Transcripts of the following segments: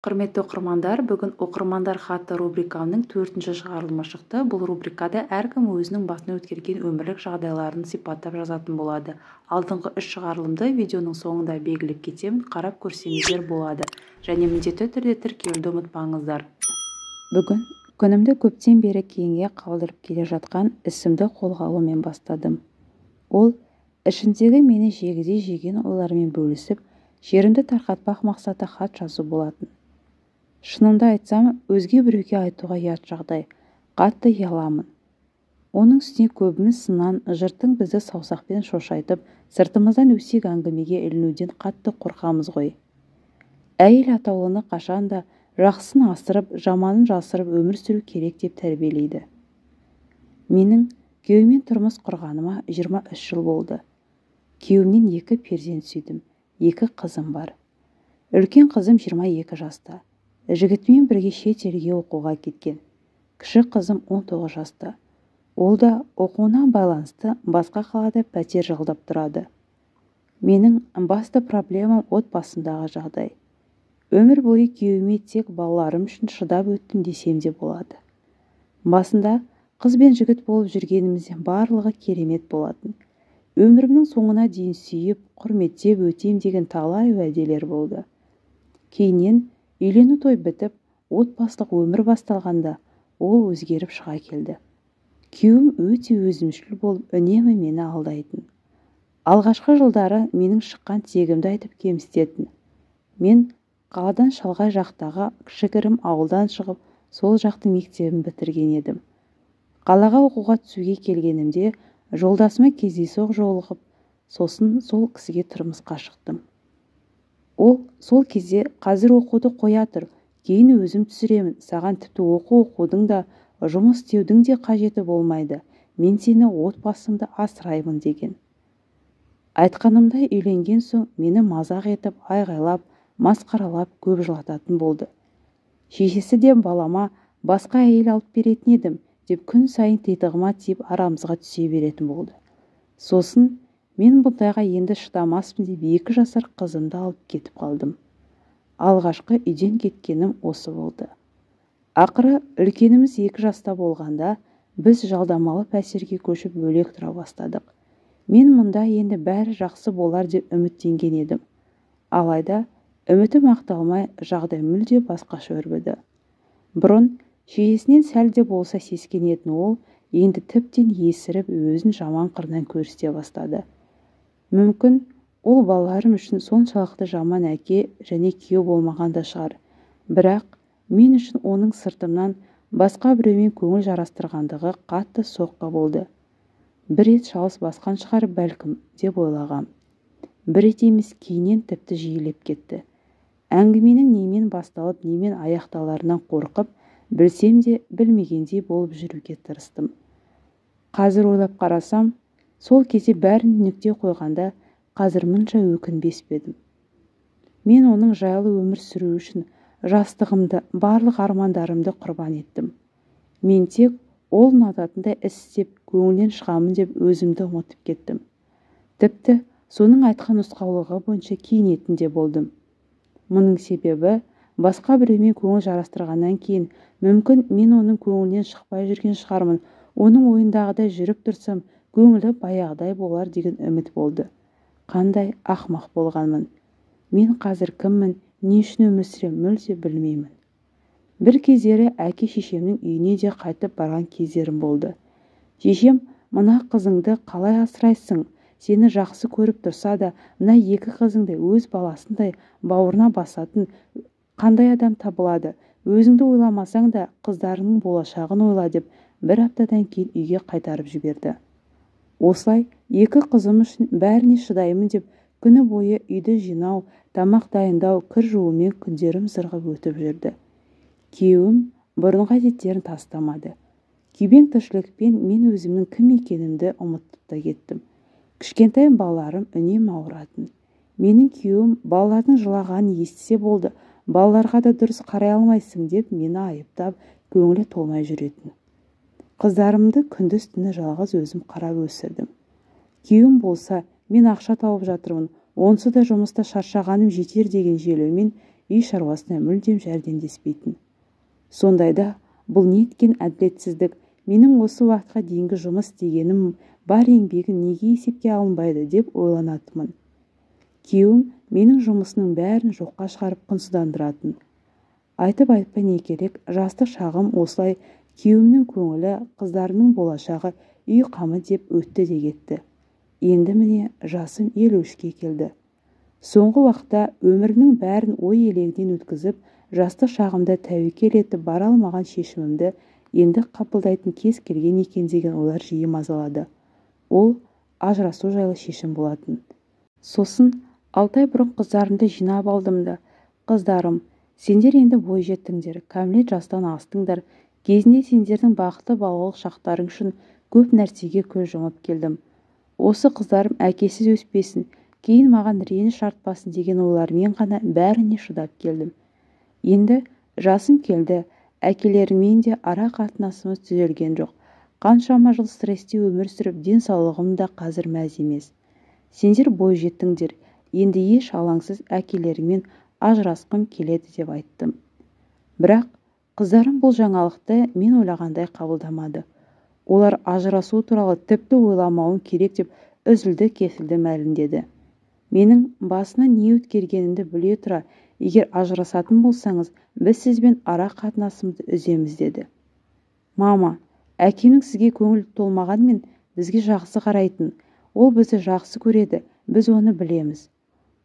Құрметті оқырмандар, бүгін «Оқырмандар хаты» рубрикамның төртінші шығарылымы шықты. Бұл рубрикада әркім өзінің басынан өткерген өмірлік жағдайларын сипаттап жазатын болады. Алдыңғы үш шығарылымды видеоның соңында белгілеп кетемін, қарап көрсеңіздер болады. Және міндетті түрде тіркелуді ұмытпаңыздар. Бүгін күнімді көптен бері кейінге қалдырып келе жатқан ісімді қолға алумен бастадым. Ол ішімдегі мені жегідей жеген ойлармен бөлісіп, шерімді тарқатпақ мақсатта хат жазу болатын. Шынымды айтсам, өзге біреуге айтуға ұят жағдай, қатты ұяламын. Оның үстіне көбіміз сыннан, жұрттың бізді саусақпен шошайтып, сыртымыздан өсек әңгімеге ілінуден қатты қорқамыз ғой. Әйел атаулыны қашанда жақсысын асырып, жаманын жасырып өмір сүру керек деп тәрбиелейді. Менің күйеуіммен тұрмыс құрғаныма 23 жыл болды. Күйеуімнен екі перзент сүйдім, екі қызым бар. Үлкен қызым 22 жаста. Жігітімен бірге шет елге оқуға кеткен. Кіші қызым 19 жаста. Ол да оқуына байланысты басқа қалада пәтер жалдап тұрады. Менің басты проблемам отбасындағы жағдай. Өмір бойы күйеуіме тек балаларым үшін шыдап өттім десем де болады. Басында қыз бен жігіт болып жүргенімізде барлығы керемет болатын. Өмірімнің соңына дейін сүйіп, құрметтеп өтем деген талай уәделер болды. Кейіннен үйлену той бітіп, отбасылық өмір басталғанда ол өзгеріп шыға келді. Күйеуім өте өзімшіл болып, үнемі мені алдайтын. Алғашқы жылдары менің шыққан тегімді айтып кемсітетін. Мен қаладан шалғай жақтағы кішігірім ауылдан шығып, сол жақтың мектебін бітірген едім. Қалаға оқуға түсуге келгенімде жолдасыма кездейсоқ жолығып, сосын сол кісіге тұрмысқа шықтым. Ол сол кезде қазір оқуды қоя тұр, кейін өзім түсіремін, саған тіпті оқу оқудың да, жұмыс істеудің де қажеті болмайды, мен сені отбасымды асыраймын деген. Айтқанымдай үйленген соң мені мазақ етіп, айғайлап, масқаралап көп жылататын болды. Шешесі де балама басқа әйел алып беретін едім деп күн сайын титығыма тиіп арамызға түсе беретін болды. Сосын мен бұндайға енді шыдамаспын деп 2 жасар қызымды алып кетіп қалдым. Алғашқы үйден кеткенім осы болды. Ақыры үлкеніміз 2 жаста болғанда біз жалдамалы пәтерге көшіп бөлек тұра бастадық. Мен мұнда енді бәрі жақсы болар деп үміттенген едім. Алайда үмітім ақталмай, жағдай мүлде басқаша өрбіді. Бұрын шешесінен сәл де болса сескенетін ол, енді тіптен есіріп өзін жаман қырынан көрсете бастады. Мүмкін, ол балаларым үшін соншалықты жаман әке және күйеу болмаған да шығар. Бірақ мен үшін оның сыртымнан басқа біреумен көңіл жарастырғандығы қатты соққы болды. Бір рет шалыс басқан шығар бәлкім деп ойлағам. Бір рет емес, кейіннен тіпті жиілеп кетті. Әңгіменің немен басталып, немен аяқталарынан қорқып, білсем де білмегендей болып жүруге тырыстым. Қазір ойлап қарасам, сол кезде бәрін нүкте қойғанда қазір мұнша өкінбес пе едім. Мен оның жайлы өмір сүру үшін жастығымды, барлық армандарымды құрбан еттім. Мен тек ол ұнататындай іс істеп, көңілінен шығамын деп өзімді ұмытып кеттім. Тіпті соның айтқан нұсқаулығы бойынша киінетін де болдым. Мұның себебі басқа біреумен көңіл жарастырғаннан кейін мүмкін мен оның көңілінен шықпай жүрген шығармын, оның ойындағыдай жүріп тұрсам, көңілі баяғыдай болар деген үміт болды. Қандай ақымақ болғанмын. Мен қазір кіммін, не үшін өмір сүремін мүлде білмеймін. Бір кездері әке шешемнің үйіне де қайтып барған кездерім болды. Шешем, мына қызыңды қалай асырайсың, сені жақсы көріп тұрса да, мына екі қызыңды өз баласындай бауырына басатын қандай адам табылады, өзіңді ойламасаң да қыздарыңның болашағын ойла деп бір аптадан кейін үйге қайтарып жіберді. Осылай екі қызым үшін бәріне шыдаймын деп күні бойы үйді жинау, тамақ дайындау, кір жуумен күндерім зырғып өтіп жүрді. Күйеуім бұрынғы әдеттерін тастамады. Күйбең тіршілікпен мен өзімнің кім екенімді ұмытып та кеттім. Кішкентай балаларым үнемі ауыратын. Менің күйеуім балалардың жылағанын естісе болды, балаларға да дұрыс қарай алмайсың деп мені айыптап, көңілі толмай жүретін. Қыздарымды күндіз-түні жалғыз өзім қарап өсірдім. Күйеуім болса, мен ақша тауып жатырмын, онсыз да жұмыста шаршағаным жетер деген желеумен үй шаруасына мүлдем жәрдемдеспейтін. Сондайда бұл неткен әділетсіздік, менің осы уақытқа дейінгі жұмыс істегенім, бар еңбегім неге есепке алынбайды деп ойланатынмын. Күйеуім менің жұмысының бәрін жоққа шығарып құнсыздандыратын. Айтып айтпай не керек, жастық шағым осылай күйеуімнің көңілі, қыздарымның болашағы, үй қамы деп өтті де кетті. Енді міне жасым 53-ке келді. Соңғы уақытта өмірімнің бәрін ой елегінен өткізіп, жастық шағымда тәуекел етіп бара алмаған шешімімді енді қабылдайтын кез келген екен деген ойлар жиі мазалады. Ол ажырасу жайлы шешім болатын. Сосын 6 ай бұрын қыздарымды жинап алдым да, қыздарым, сендер енді бой жеттіңдер, кәмелет жастан астыңдар, кезінде сендердің бақытты балалық шақтарың үшін көп нәрсеге көз жұмып келдім. Осы қыздарым әкесіз өспесін, кейін маған реніш артпасын деген ойлармен ғана бәріне шыдап келдім. Енді жасым келді, әкелеріммен де ара қатынасымыз түзелген жоқ. Қаншама жыл стрессте өмір сүріп, денсаулығым да қазір мәз емес. Сендер бой жеттіңдер, енді еш алаңсыз әкелеріңмен ажырасқым келеді деп айттым. Бірақ қыздарым бұл жаңалықты мен ойлағандай қабылдамады. Олар ажырасу туралы тіпті ойламауым керек деп үзілді-кесілді мәлімдеді. Менің басынан не өткергенімді біле тұра, егер ажырасатын болсаңыз, біз сізбен ара қатынасымызды үземіз деді. Мама, әкемнің сізге көңіл толмағанмен бізге жақсы қарайтын, ол бізді жақсы көреді, біз оны білеміз.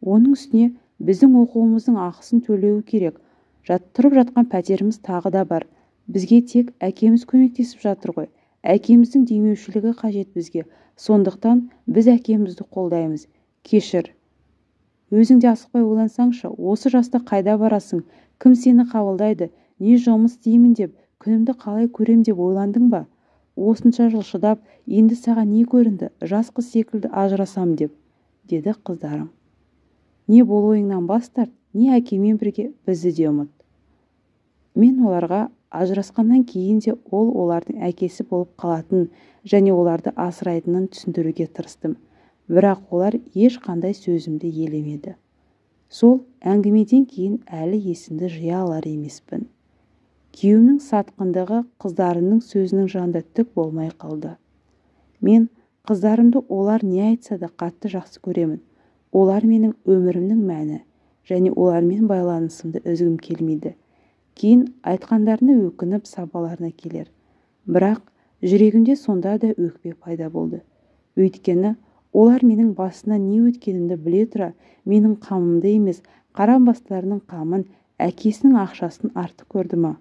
Оның үстіне біздің оқуымыздың ақысын төлеуі керек, тұрып жатқан пәтеріміз тағы да бар. Бізге тек әкеміз көмектесіп жатыр ғой. Әкеміздің демеушілігі қажет бізге, сондықтан біз әкемізді қолдаймыз. Кешір. Өзің де асықпай ойлансаңшы, осы жаста қайда барасың, кім сені қабылдайды, не жұмыс істеймін деп, күнімді қалай көрем деп ойландың ба? Осынша жыл шыдап, енді саған не көрінді, жас қыз секілді ажырасам деп, деді қыздарым. Не бол ойыңнан бас тарт, не әкемен бірге бізді де ұмыт. Мен оларға ажырасқаннан кейін де ол олардың әкесі болып қалатын және оларды асырайтынын түсіндіруге тырыстым. Бірақ олар ешқандай сөзімді елемеді. Сол әңгімеден кейін әлі есімді жия алар емеспін. Күйеуімнің сатқындығы қыздарымның сөзінің жанында түк болмай қалды. Мен қыздарымды олар не айтса да қатты жақсы көремін. Олар менің өмірімнің мәні және олармен байланысымды үзгім келмейді. Кейін айтқандарына өкініп сабаларына келер. Бірақ жүрегімде сонда да өкпе пайда болды. Өйткені олар менің басынан не өткенімді біле тұра, менің қамымды емес, қарамбастарының қамын, әкесінің ақшасын артық көрді ма?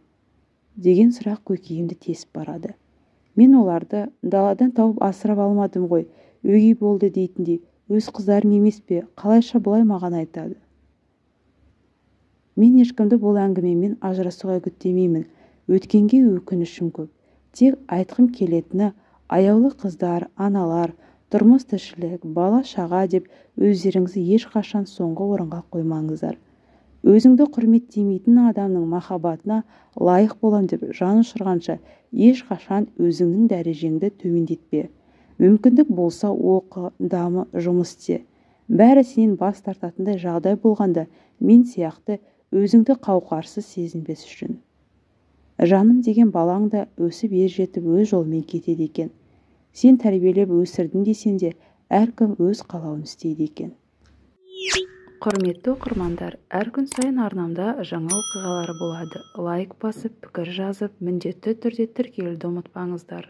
Деген сұрақ көкейімді тесіп барады. Мен оларды даладан тауып асырап алмадым ғой, өгей болды дейтіндей, өз қыздарым емес пе, қалайша бұлай маған айтады? Мен ешкімді бұл әңгімемен ажырасуға үгіттемеймін, өткенге өкінішім көп. Тек айтқым келетіні, аяулы қыздар, аналар, тұрмыс тіршілік, бала шаға деп өздеріңізді ешқашан соңғы орынға қоймаңыздар. Өзіңді құрметтемейтін адамның махаббатына лайық болам деп жан ұшырғанша ешқашан өзіңнің дәрежеңді төмендетпе. Мүмкіндік болса оқы, дамы, жұмыс істе. Бәрі сенен бас тартатындай жағдай болғанда мен сияқты өзіңді қауқарсыз сезінбес үшін. Жаным деген балаң да өсіп ер жетіп өз жолымен кетеді екен. Сен тәрбиелеп өсірдің десең де, әркім өз қалауын істейді екен. Құрметті оқырмандар, әр күн сайын арнамда жаңа оқиғалар болады. Лайк басып, пікір жазып, міндетті түрде тіркелуді ұмытпаңыздар.